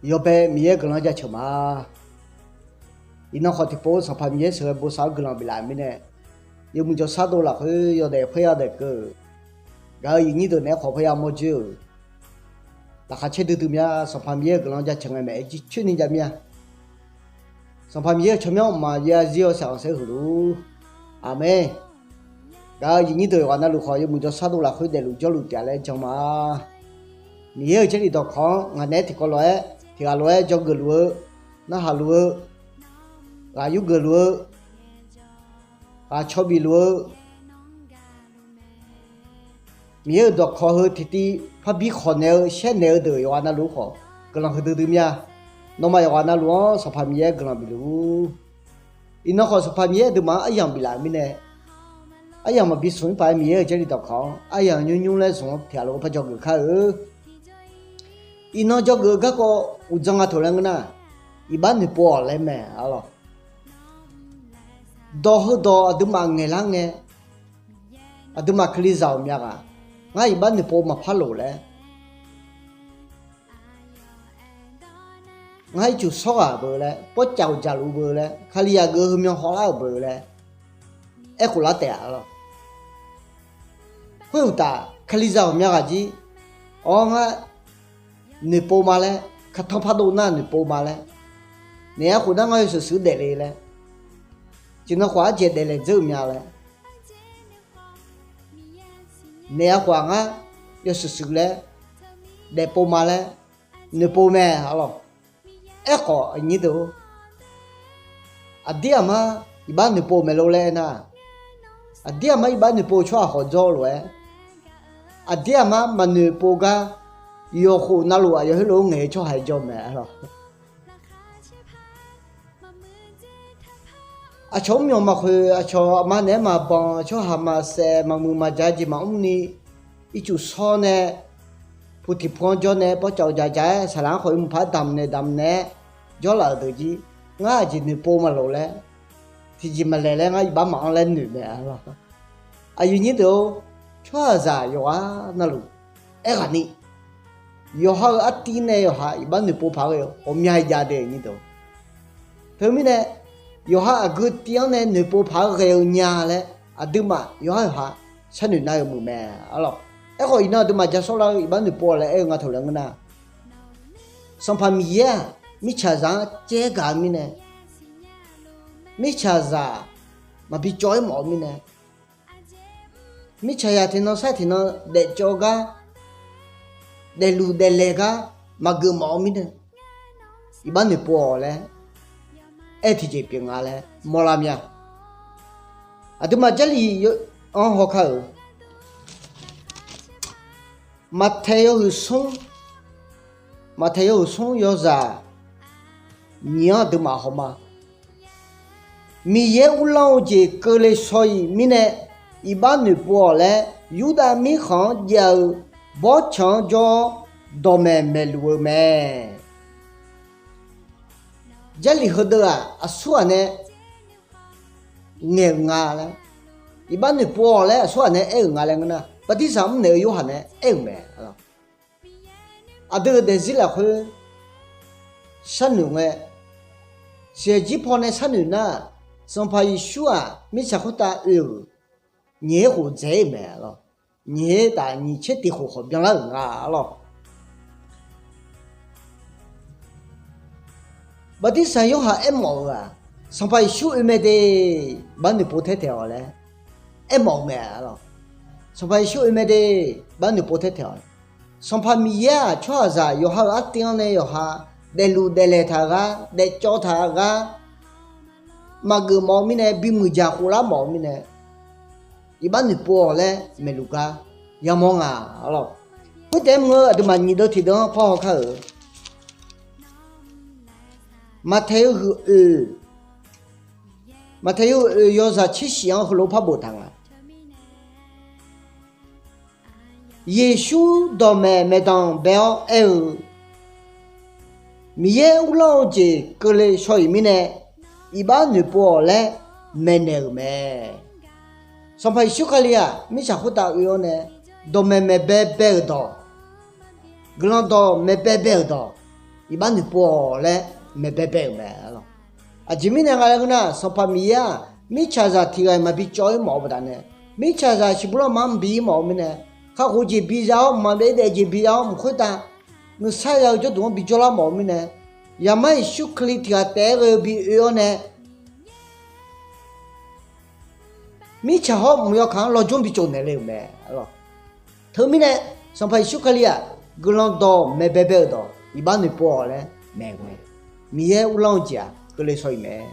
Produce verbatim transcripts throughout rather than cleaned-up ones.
Yawbae Miqyaer guiqlanq jaceuq ma. Iqnan khawf tiqpov Sanqpaq Miqyaer sheuqghae bosav-anr guiqlanq biflaf-euq mirnae, yawmuiq jawrshar dov lafkhoer yawdaef khoer yawdaef keuv-euq gaq-eu yiqnyir deuq naeq-aer khawf khoerya mawr dzoer-euq laqkhaq caer duidui mya. Sanqpaq Miqyaer-euq guiqlanq jaceuq ngae maeq-aer jircoer ni jav mir-a. Sanqpaq Miqyaer-euq tsawrmyanr mqmaq yaer zarzir-awr saef-awq saer huiq luf-ur. Aqmeq. Gaq-eu yiqnyir deuq yawqghaq navluf khawf, yawmuiq jawrshar dov lafkhoer daefluf jawrluf taef laer jan ma. Miqyaer-euq Jarlif dawqkawq-anr ngaq naeq-aer tiqkawv lof-aer tiq ghaq lof-aer dzawgeuf luf-eu, narhaq luf-eu, ghaq yurgeuf luf-eu, ghaq cawbif luf-eu, Miqyaer-euq dawqkawq heu tiqtiv parbir khawq naeq-eu shaer naeq-eu deuq yawqghaq navluf-ur khawf, guiqlanq huiqdui dui mir-a. Nawmaf yawqghaq navluf-anr Sanqpaq Miqyaer guiqlanq bif luf-ur. Iqnan khawf Sanqpaq Miqyaer aqduimaf-anr aryamq biflaf-euq mirnae, aryamq maqbi smq-ir paq-aer Miqyaer-euq Jarlif dawqkawq-anr aryamq nymr nymr laer zmq-anr tiq ghaq lof-aer par dzawgeuf kar-eu. Iqnan dzawgeuf-eu garkawv uqdzan nga taq laer ngeur nar, iqbax noeqpov-awq laer mae arlawq. Dawq heudawq aqduimaf ngaeqlar ngae, aqduimaf Kalizaq-euq mya ghaq, ngar iqbax noeqpov maqpar loq laer, ngar ircuf sawr ghaq beu laer, pawrcaf uqdzaq luf beu laer, Kalizaq geuf heumyan hawlar-euq beu laer, aerkhof lar taef-a lawq. Khoeruqtaf Kalizaq-euq mya ghaq jir, awr ngar noeqpov ma laer, kaqtanr pardov nar noeqpov ma laer, naeq-aer khof nar ngar yawshuif shuif daefle laer, tiqnan khawf arjeq daeflaeq dzeur-eu mya laer, naeq-aer khof-aq ngar yawshuif shuif laer, daefpov ma laer, noeqpov mae arlawq. Aerkhawf aqnyir deuq-or, aqdir aqmar iqbax noeqpov maeq lor laer aernar, aqdir aqmar iqbax noeqpov-eu tsawrhaq khawf jawr-eu lof-aer, aqdir aqmar maqnoeqpov gar yawqkhof navluf aqyawf heulof-aer ngaeq-eu tsawrhaq-aer jawr mae arlawq. Aqcawq mr myawq maqkhoeq, aqcawq aqma naeq-aer maqbanq, tsawrhaq maqsaef, maqmuiq maqja jeq maqmr ni, ircuf shawr nae, pu tiq pu-anr jawr nae, pawrcawq uqdzaq dzaq-aer saqlaq-anr khawf yawmuiq par damq naeq damq naeq-aer jawrlaf-euq deuq jir, ngar aqjeq noeqpov maqloq laer, tiqjeq maqlaeq laer ngar iqbax maqanr laer noeq mae arlawq. Aqyuif nyir deuq-or, tsawrhaqzaq yawqghaq navluf aerghaqni, yawqha-euq artiv nae yawqha iqbax noeqpov paq-aer ghae-eu ghawqmya jav dae nyir deuq-or. Teumirnae, yawqha aqgeu tiv-anr nae noeqpov paq-aer ghae-eu nya laer aqduimaf yawqha yawqha sharnoeq nar-eu muiq mae arlawq. Aerkhawf iqnan aqduimaf ja sawr lar-eu iqbax noeqpov-awq laer aer-eu nga taq laer ngeur nar, Sanqpaq Miqyaer-aq mirtsaqzaq-anr caer gaq-eu mirnae, mirtsaqzaq maqbi cawv-aer mawf-eu mirnae, mirtsaqzaq tiqnan sar tiqnan daefcawv gar, daefluf daeflaeq gar maqgeuf mawf-eu mirnae, iqbax noeqpov-awq laer aer-eu tiqjeq pyeuf nga laer mawrlar mir-a. Aqduimaf Jarlif-anr hawkar-euq Maqtaeq yawhuiq smr, Maqtaeq yawhuiq smr yawzaq nyiq-anr aqduimaf hawma. Miqyaer uvlanr-eu jeq keuvle shaw-iq mirnae, iqbax noeqpov-awq laer Yurdav mirkhanq-anr jav-eu bawrtsanq-anr jawr-awr dawqmaeq maeqluf-eu mae. Jarlif heudeuv-aq aqsurghaq nae ngaeq-euq nga laer, iqbax noeqpov-awq laer aqsurghaq nae aer-euq nga laer ngeur nar, bartirsaq mrnaeq-eu Yorhaq nae aer-euq mae. Aqdui-euq daefzir lafkhoer sharnoeq ngae, siqyaer jir pawnae sharnoeq nar, Sanqpaq Yeqsur-aq mirtsaq khoertav oe-euq nyiq her khof dzaeq-ir-euq mae arlawq. Nyiq her taf nyiq tser tiq khof khawf byanlar-euq nga arlawq. Bartirsaq Yorhaq aermawf-euq-aq, Sanqpaq Yeqsur oe mae de, iqbax noeqpov taer taeq-awq laer aermawf-eu mae arlawq. Sanqpaq Yeqsur oe mae de, iqbax noeqpov taer taeq-awq. Sanqpaq Miqyaer-aq tsawrhaqzaq yawqha-euq artiv-anr nae yawqha daefluf daeflaeq taq-eu gar, daefcawv taq-eu gar, maqgeuf mawf-eu mirnae, bimuiq jaq khoflar mawf-eu mirnae, iqbax noeqpov-awq laer maeqluf gar yamawr nga arlawq. Khoertaef-aer mr-eu aqduimaf nyiq deuv tiq deuv-anr par hawkar-euq Maqtaeq yawhuiq oeq, Maqtaeq yawhuiq oeq yawzaq tser shif-anr heulof par boftaq nga. Yeqsur dawqmaeq maeqdanq bae-awr aer-eu, Miqyaer uvlanr-eu jeq keuvle shaw-iq mirnae, iqbax noeqpov-awq laer maeqnaeq-euq mae. Sanqpaq Yeqsur Kali-aq mirtsaq khoertav oe-awr nae, dawqmaeq maeqbae bae-euq dawq, guiqlanq dawq maeqbae bae-euq dawq, iqbax noeqpov-awq laer maeqbae bae-euq mae. Aqjeq mirnae nga laer ngeur nar, Sanqpaq Miqyaer-aq, mirtsaqzaq tiq ghaq-iq maqbi cawv-ir mawf-eu baqdanae, mirtsaqzaq shiqbuq lanrma-anr mqbi-ir mawf-eu mirnae, kakhof jeq biza-awr, mqmaq maqbyav-ir daef jeq biza-awr, mq khoertav nuisar ya-eu jawrduq-anr bijawr lar mawf-eu mirnae, Zaqmar Yeqsur Kali tiq ghaq taef-aer ghae-eu bi oe-awr nae, mirtsaq hawr mq yawkaq-anr lawjmr bi tsovnaeq le-euq mae. Teumirnae, Sanqpaq Yeqsur Kali-aq, guiqlanq dawq maeqbae bae-euq dawq iqbax noeqpov-awq laer maeq-eu mae. Miqyaer uvlanr-eu jeq-aq keuvle shaw-iq mae.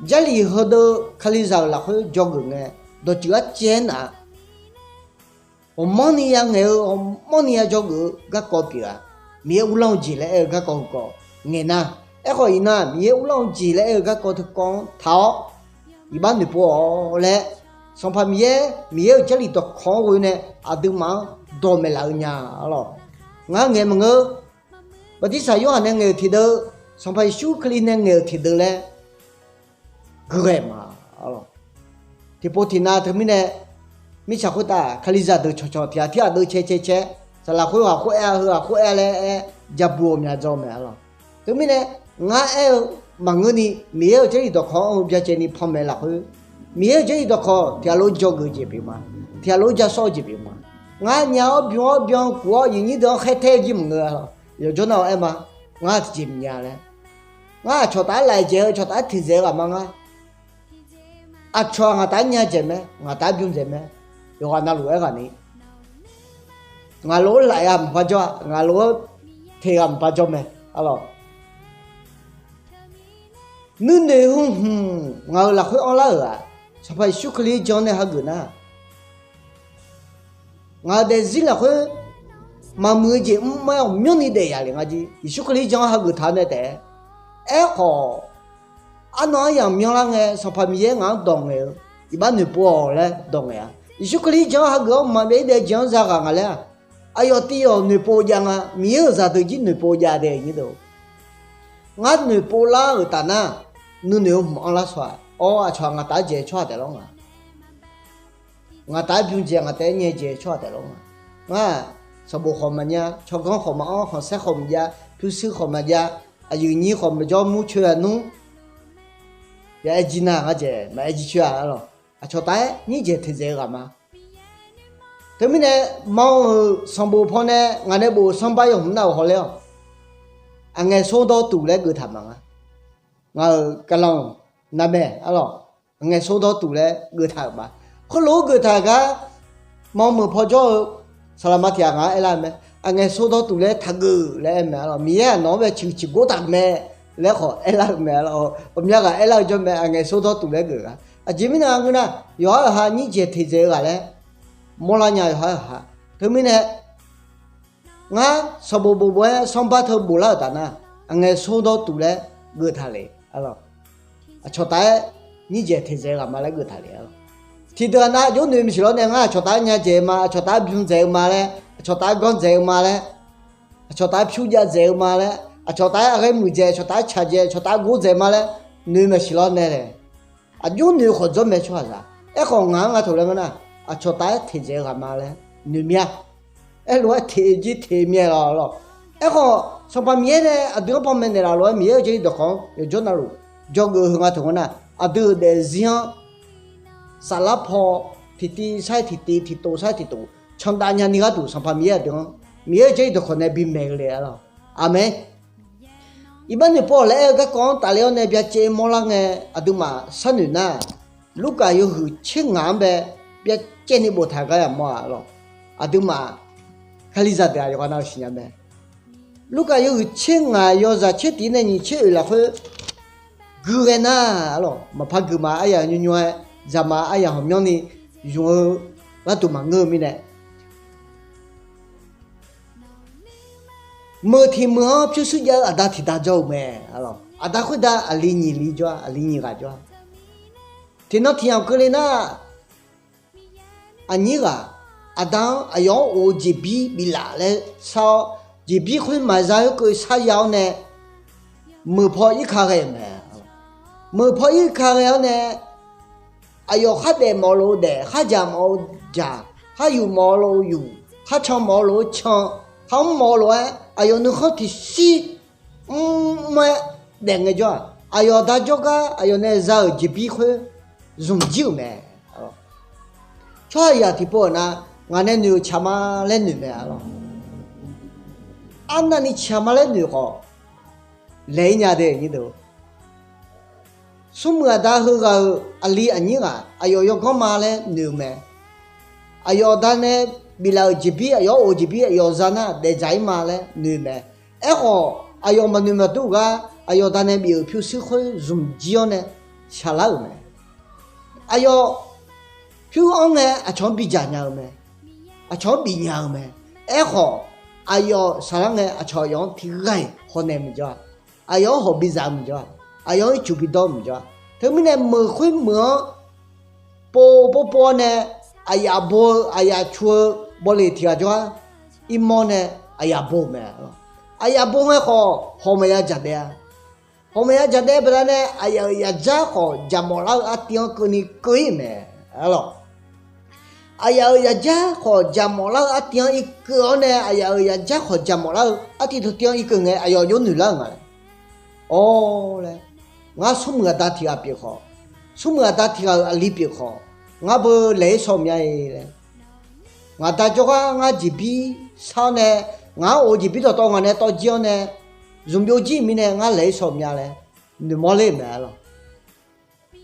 Jarlif heudeuv Kalizaq-euq lafkhoer dzawgeuf ngae, dawqtsuif arcaev-aer naf-aq, ghawqmanrni ya ngaeq-eu, ghawqmanrni ya dzawgeuf-eu garkawv pyeuf-a. Miqyaer uvlanr-eu jeq laer aer-eu garkawv heukawv ngaeq nar, aerkhawf iqnan Miqyaer uvlanr-eu jeq laer aer-eu garkawv teukawv-anr taq-awr, iqbax noeqpov-awq laer, Sanqpaq Miqyaer, Miqyaer-euq Jarlif dawqkawq-anr ghoe nae aqduimaf-anr dawq maeqlaf-eu nya-a lawq. Ngar ngaeq maqngeur. Bartirsaq Yorhaq nae ngaeq-euq tiqdeuv, Sanqpaq Yeqsur Kali nae ngaeq-euq tiqdeuv laer guiqghae ma. Tiqpov tiqnav teumirnae, mirtsaq khoertav Kalizaq deuq cawqcawq tiq ghaq tir ghaq deuv cae cae cae, saqlaq khoer ghaq khoer aer-a, heu ghaq khoer aer-a laer aer, jabu-eu myavdzaw mae-a lawq. Teumirnae, ngar aer-eu maqngeurni Miqyaer-euq Jarlif dawqkawq-anr heu byacaevni panmaeq lafkhoer, Miqyaer-euq Jarlif dawqkawq tiq ghaq lof-aer dzawgeuf-eu jeq pyeuf ma. Tiq ghaq lof-aer ja sawr-eu jeq pyeuf ma. Ngar nya-awr byan-awr byan-eu kuq-awr aqyuif nyir deuq-anr khaertae jir maqngeur lawq. Yawqjawr nar-awq aer ma. Ngar tiqjeq maqnya laer. Ngar aqcawq taf-aer laejae-eu, aqcawq taf-aer teqdzaeq-eu ghaq ma ngar. Aqcawq-aq ngaq taf-aer nya dzaeq mae, ngaq taf-aer bym dzaeq mae. Yawqghaq navluf-aer ghaq ni, ngaq lof-aer laef ghaq maqpar jawr-a, ngaq lof-aer teq ghaq maqpar jawr mae. Arlawq, nuinoeq heu hmq ngaq-euq lafkhoer anrlar-euq-aq, Sanqpaq Yeqsur Kali-anr jan-awr nae hageuf nar, ngaq-euq daefzir lafkhoer maqmuiq-eu jeq mr ma-aer ghawqmyanrni daef yaf le nga jir. Yeqsur Kali-anr jan-awr hageuf taq-awr nae taef-aer, aerkhawf, arnan aryamq myanrlar ngae, Sanqpaq Miqyaer ngaq-anr dawq ngaeq-eu, iqbax noeqpov-awq laer dawq ngaeq-a. Yeqsur Kali-anr jan-awr hageuf-awr maqbyav-ir daef jeq-anr za ghaq nga laer-aq, aqyawf tiq yawq noeqpov jav nga. Miqyaer-euq zaqdeuq jir noeqpov jav dae nyir deuq. Ngar noeqpov lar-euq taf nar, nuinoeq heu hmq anrlar shaw-aq. Awr, aqcawq-aq ngaq taf-aer dzaeq-eu tsawrhaq taef lawr nga. Ngaq taf-aer bym dzaeq, ngaq taf-aer nyae dzaeq-eu tsawrhaq taef lawr nga. Ngar-aq, sanqbof khawf maqnya, tsawrganr khawf maqanr, khanqsaer khawf maqjav, pyurshuir khawf maqjav, aqyuif nyir khawf maqjawr, murcoe-aq nmr, ya aer jir nar ngar dzaeq maqaer jir coer-a. Arlawq, aqcawq taf-aer nyir dzaeq teqdzaeq-eu ghaq ma. Teumirnae, ma-euq sanqbof pawnae ngaq nae bof-euq sanqbar yawhmq nar-euq hawler-awq, aqngaeq sawrdawr tuq laer geuftaq ma nga. Ngaq-euq gaqlanq navmae, arlawq, aqngaeq sawrdawr tuq laer geuftaq-euq ma. Khoerlof-aer geuftaq gar, ma meuq paw jawr-eu saqlaqma tiq ghaq ngaq-anr aerlar-eu mae. Aqngaeq sawrdawr tuq laer taqgeuf laer aer mae. Arlawq, Miqyaer-aq nawq-anr bae ciqciq gor taq mae laer khawf aerlar-eu mae. Arlawq, ghawqmya ghaq aerlar-eu jawr mae, aqngaeq sawrdawr tuq laer geuf gar. Aqjeq mirnae ngeur nar, yawqhar yawqha nyir dzaeq teqdzaeq-eu ghaq laer mawrlar nya yawqhar yawqha. Teumirnae, ngar sanqbof bof bof-aer sanqbar teu boflar-euq taf nar, aqngaeq sawrdawr tuq laer geuftaq le. Arlawq, aqcawq taf-aer nyir dzaeq teqdzaeq-eu ghaq ma laer geuftaq le. Arlawq, tiqdeuq-aq nar, aqjox noeq maqsiq lawr nae ngar aqcawq taf-aer nya dzaeq-eu ma, aqcawq taf-aer bym dzaeq-eu ma laer, aqcawq taf-aer ganr dzaeq-eu ma laer, aqcawq taf-aer pyur jav dzaeq-eu ma laer, aqcawq taf-aer aqghaer muiq dzaeq, aqcawq taf-aer tsaq dzaeq, aqcawq taf-aer gor dzaeq ma laer noeq maqsiq lawr nae laer, aqjox noeq khawf dzawr mae tsawrhaqzaq. Aerkhawf ngaq-anr nga taq laer ngeur nar, aqcawq taf-aer teqdzaeq-eu ghaq ma laer noeq mya. Aerlof-aer teq jir teq myae lawq lawq. Aerkhawf, Sanqpaq Miqyaer nae aqdui-anr panmaeq naeqlaf lof-aer Miqyaer-euq Jarlif dawqkawq-anr yawqjawr navluf dzawgeuf-eu heu nga taq ngeur nar, aqdui-euq daefzir-anr saflar paw tiqtiv sar-iq tiqtiv, tiqtov sar-iq tiqtov candav nyani gharduq Sanqpaq Miqyaer aqdui-anr Miqyaer-euq Jarlif dawqkawq nae bimaeq-eu le-a lawq. Aqmeq. Iqbax noeqpov laer aer-eu garkawv-anr tafler-awr nae byacaev mawrlar ngae, aqduimaf sharnoeq nar, Lurkaf yawhuiq tser ngaq-anr bae byacaev ni boftaq gar yamawr-a lawq. Aqduimaf Kalizaq deuq-aq yawqghaq nav-eu siqnya mae. Lurkaf yawhuiq tser ngaq yawzaq tser tiq nae nyiq tser oeq lafkhoer guighae nar, arlawq, maqpar guima aryaq nymr nymr-aer, zaqma aryaq hawqmyanrni zmq-eu gharduq maqngeur-eu mirnae, meuq tiq meuq-anr pyurshuir jav-eu aqda tiqda jawr-eu mae. Aqda khoerda aqli nyiq li jawr-a, aqli nyiq ghaq jawr-a. Tiqnan tiq yamq keuvle nar, aqnyir ghaq aqda-anr aqyawf-anr of-eu jeqbir biflaf laer shar-awr, jeqbir khoer maqza-aer keuv sharya-awr nae, meuq paw irka ghae-euq mae. Meuq paw irka ghae-awr nae, aqyawf khardaef mawf-eu lof-eu daef, khardzaq mawf-eu dzaq, kharyuf mawf-eu lof-eu yuf, kharcan mawf-eu lof-eu can, kharmr mawf-eu lof-aer aqyawf nuikhanr tiqshir mr-aer daef ngaejawr-aq, aqyawf aqda jawrgar aqyawf nae za-euq jeqbir khoer zmq jir-euq mae. Tsawrhaqzaq tiqpov-euq nar, ngaq nae noeq-euq tsaq ma laer noeq mae, arlawr. Arnavni tsaq ma laer noeq khawf, laeq-ir nya de. Smrmuiq aqda heughaq-euq aqli aqnyir ghaq aqyawf yawganr ma laer noeq-eu mae. Aqyawf aqda nae biflaf-euq jeqbir, aqyawf-anr of-eu jeqbir aqyawf za nar daefdzaq-ir ma laer noeq mae. Aerkhawf, aqyawf maqnoeq maqdur-eu gar aqyawf aqda nae bif-euq pyurshuir khoer zmq jir-awr nae shaqlar-euq mae. Aqyawf pyur-anr ngae aqcawq-anr bidzaq nya-eu mae. Aqcawq-anr bif nya-eu mae. Aerkhawf, aqyawf saqlar ngae aqcawq aqyawf-anr tiqghaq-iq hawnaeq maqjawr-a. Aqyawf-anr hawq bidzaq-eu maqjawr-a. Aqyawf-anr iqcuq bidawr-eu maqjawr-a. Teumirnae meuq khoer meuq-anr pov pov pov-awr nae, aqyaf bo-eu aqyaf cu-eu bawleq tiq ghaq jawr-ar. Irmawr nae aqyaf bo-euq mae. Aqyaf bo ngae khawf hawq maqya dzaqdaev-a. Hawq maqya dzaqdaev baqdanae aqyaf-euq yaqdzar khawf jaqmawf lar-eu artiv-anr keuvni keuv-ir mae, arlawr. Aqyaf-euq yaqdzar khawf jaqmawf lar-eu artiv-anr irkeuv-awr nae, aqyaf-euq yaqdzar khawf jaqmawf lar-eu artiv teutiv-anr irkeuv ngae, aqyawf jawr noeq lar-euq nga laer. Awr laer, ngar smrmuiq aqda tiq ghaq pyeuf khawf, smrmuiq aqda tiq ghaq-euq aqli pyeuf khawf, ngar beu laeq-ir shaw mya-e laer. Ngaq da jawrgar ngar jeqbir shar-awr nae, ngaq-anr of-eu jeqbir dawqtawv ngaq nae tawv jir-awr nae, zmq byovjir mirnae ngar laeq-ir shaw mya laer noeqmawr ler-euq mae, arlawr.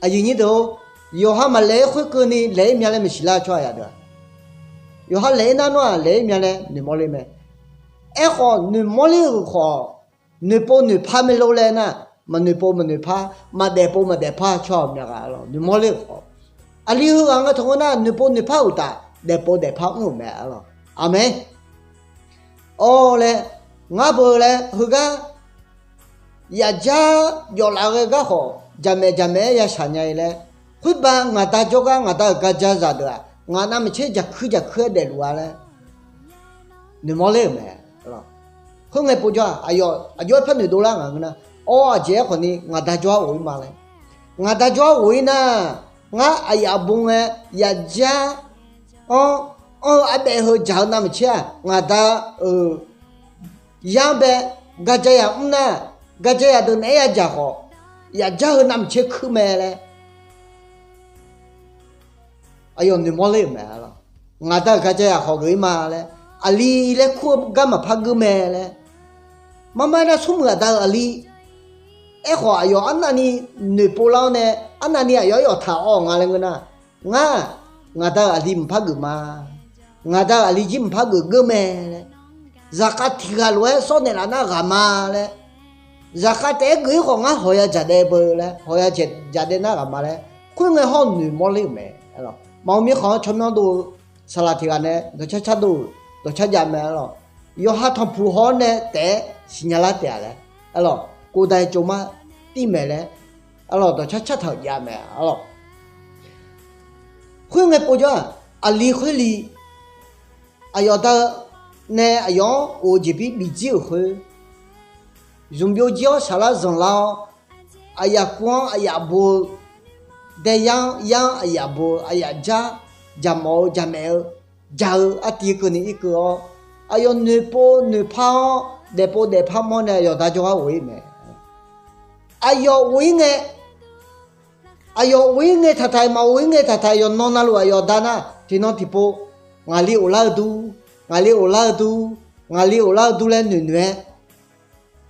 Aqyuif nyir deuq-or, yawqha maqlaeq-aer khoerkeuvni laeq-ir mya laer maqsiq lar-eu tsawrhaqzaq deuq-aq, yawqha laeq-ir nar nawr-aq laeq-ir mya laer noeqmawr ler mae. Aerkhawf, noeqmawr ler-euq khawf, noeqpov noeqpar maelor laer nar, maqnoeqpov maqnoeqpar, maqdaefpov maqdaefpar tsawrhaq mya ghaq, arlawr, noeqmawr ler-euq khawf. Aqli heughaq ngae taq ngeur nar, noeqpov noeqpar uqtaf, daefpov daefpar mr-euq mae, arlawr. Aqmeq. Awr laer, ngar beu laer heugar yaqdzar jawflaf ghae gar khawf, jaqmaeq jaqmaeq-aer yashaq nya-e laer, khoerba ngaq da jawrgar ngaq da-euq gardza zaqdeuq-aq, ngaq navmaqtser jaqkuir jaqkuir-aer daefluf-a laer noeqmawr ler-euq mae. Khoerngae povjawr-aq, aqyawf aqjox-aer par noeqdov lar ngaq ngeur nar, awr aqjeq-aer khawfni ngaq da jawr-ar of-ir ma laer. Ngaq da jawr-ar of-ir nar, ngar aqyaf bo ngae yaqdzar-anr anr-eu arbaef heu dzaq-eu navmaqtser-aq, ngaq da-euq yar bae gardza yaq mr nar, gardza yaq deuq naeq-aer yadzaq khawf, yaqdzar heu navmaqtser kuir mae laer aqyawf noeqmawr ler-euq mae, arlawr. Ngaq da-euq gardza yaq khawf geuf-ir ma laer, aqli laer kur-eu gar maqpar geur mae laer. Marmar nar smrmuiq aqda-euq aqli. Aerkhawf, aqyawf arnavni noeqpov lar-awr nae, arnavni aqyawf-anr yawf taq-awr nga laer ngeur nar, ngar, ngaq da-euq aqli maqpar geuf ma. Ngaq da-euq aqli jir maqpar geuf geur mae laer. Zaqkhav tiq ghaq lof-aer sawr naeqlaf nar ghaq ma laer. Zaqkhav taef-aer geuf-ir khawf ngar hawq ya dzaqdaev beu laer, hawq ya dzaqdaev nar ghaq ma laer, khoerngae hawr noeqmawr ler-euq mae. Maqmir khanq-anr tsawrmyanr dov-eu saqlaq tiq ghaq nae dawqcar car dov-euq dawqcar jav mae, arlawr. Yawqha tanqpuq haw-awr nae taef-aer siqnya lar taef-a laer, arlawr, khovdae tsovmar tir maeq laer, arlawr, dawqcar car taq-euq jav mae, arlawr. Khoerngae povjawr-aq, aqli khoerli aqyawf da nae aqyawf-anr of-eu jeqbir bifjir-euq khoer, zmq byovjir-awr shaqlar zanqlar-awr, aqyaf kuv-anr aqyaf bo-eu, daeyar-anr yar-anr aqyaf bo-eu, aqyaf jar jaqmawf-eu jaqmaeq-eu, jaq-eu artiv keuvni irkeuv-awr, aqyawf noeqpov noeqpar-awr daefpov daefpar mawr nae aqyawf da jawrgar of-ir mae. Aqyawf of-ir ngae, aqyawf of-ir ngae taqtaq-iq, maqof-ir ngae taqtaq-iq, yawqnan navluf aqyawf da nar, tiqnan tiqpov ngaqli of lar-eu dur, ngaqli of lar-eu dur, ngaqli of lar-eu dur laer noeqnoeq-aer,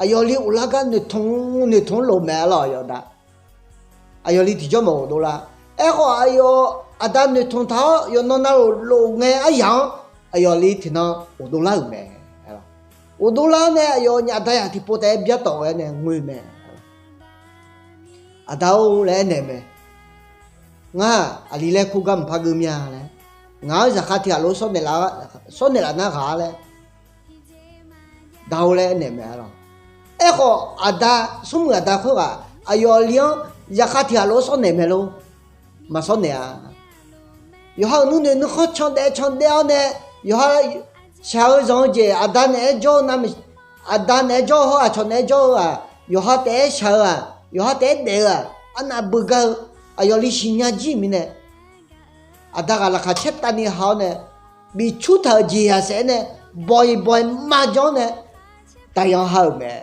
aqyawf li of lar gar noeqtmq noeqtmq lof mae, arlawr, aqyawf da. Aqyawf li tiqjawr maqof dovlar. Aerkhawf, aqyawf aqda noeqtmq taq-awr yawqnan navluf lof ngae aryaq-anr aqyawf li tiqnan of dovlar-euq mae. Of dovlar-awr nae aqyawf nyaf dayaq tiqpov taef-aer byartawf-aer nae ngoe mae. Aqda-or laer aernaeq mae. Ngar-aq, aqli laer kur gar maqpar geur mir-a laer. Ngaq-anr zaqkhav tiq ghaq lof-aer sawr naeqlaf nar ghaq-a laer. Da-or laer aernaeq mae, arlawr. Aerkhawf, aqda, smrmuiq aqda khoerghaq aqyawf aqli-anr zaqkhav tiq ghaq lof-aer sawr naeq mae lor. Maqsawr naeq-a. Yawqha-euq nuinoeq nuikhanr candaev candaev-awr nae, yawqha shaq-eu zanq-eu jeq aqda naeq-aer jawr-eu nar, aqda naeq-aer jawr-eu hawr aqcawq naeq-aer jawr-eu-aq, yawqha taef-aer shaq-eu-aq, yawqha taef-aer daef-eu-aq, arnav beugar-eu, aqyawf li siqnya jir mirnae, aqda ghaq laqkhaq caertavni ha-awr nae, bifcur taq-euq jeq yaq saef-aer nae, bawq-iq bawq-iq ma jan-awr nae, taqyan ha-euq mae.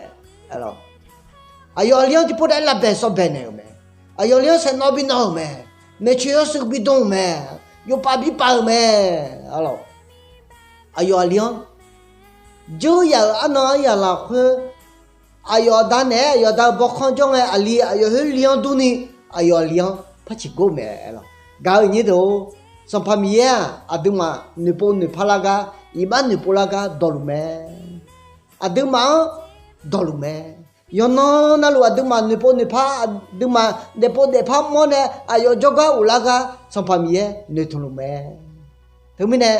Aqyawf aqli-anr tiqpov daef-aer lavbaeq sawv baeq naeq-euq mae. Aqyawf aqli-anr saeqnawv bi nawv-euq mae. Maeqtsoeq yawshuif bi dm-euq mae. Yawpav bi pav-euq mae. Aqyawf aqli-anr jeuryaf-euq arnan aryaq lafkhoer, aqyawf aqda naeq-aer aqyawf aqda-euq bawkhanr jawr ngae, aqli aqyawf khoer li-anr durni, aqyawf aqli-anr par ciqgor mae. Gaq-eu nyir deuq-or, Sanqpaq Miqyaer-aq, aqduimaf noeqpov noeqpar lar gar, iqbax noeqpov lar gar dawqluf mae. Aqduimaf-anr dawqluf mae. Yawqnan navluf aqduimaf noeqpov noeqpar, aqduimaf daefpov daefpar mawr nae aqyawf jawrgar uvlar gar Sanqpaq Miqyaer noeqtmq luf mae. Teumirnae,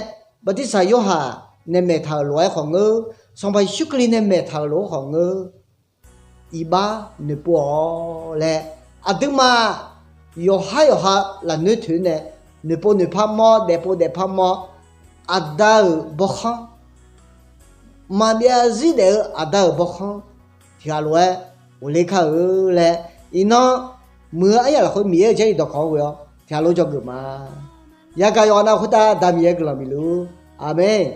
Bartirsaq Yorhaq nae maeqtaq-euq lof-aer khawf ngeur, Sanqpaq Yeqsur Kali nae maeqtaq-euq lof-aer khawf ngeur, iqbax noeqpov-awq laer, aqduimaf yawqhar yawqha lafnoer toeq nae noeqpov noeqpar mawr, daefpov daefpar mawr, aqda-euq bawkhanr, maqbyav zarzir daef-eu aqda-euq bawkhanr tiqghaq lof-aer ghofler kar-eu laer, iqnan muiq-eu aryaq lafkhoer Miqyaer-euq jarlif dawqkawq-anr ghoe-awr tiqghaq lof dzawgeuf ma. Yagaq yawqghaq nav khoertav Da Miqyaer guiqlanq bifluf-ur. Aqmeq.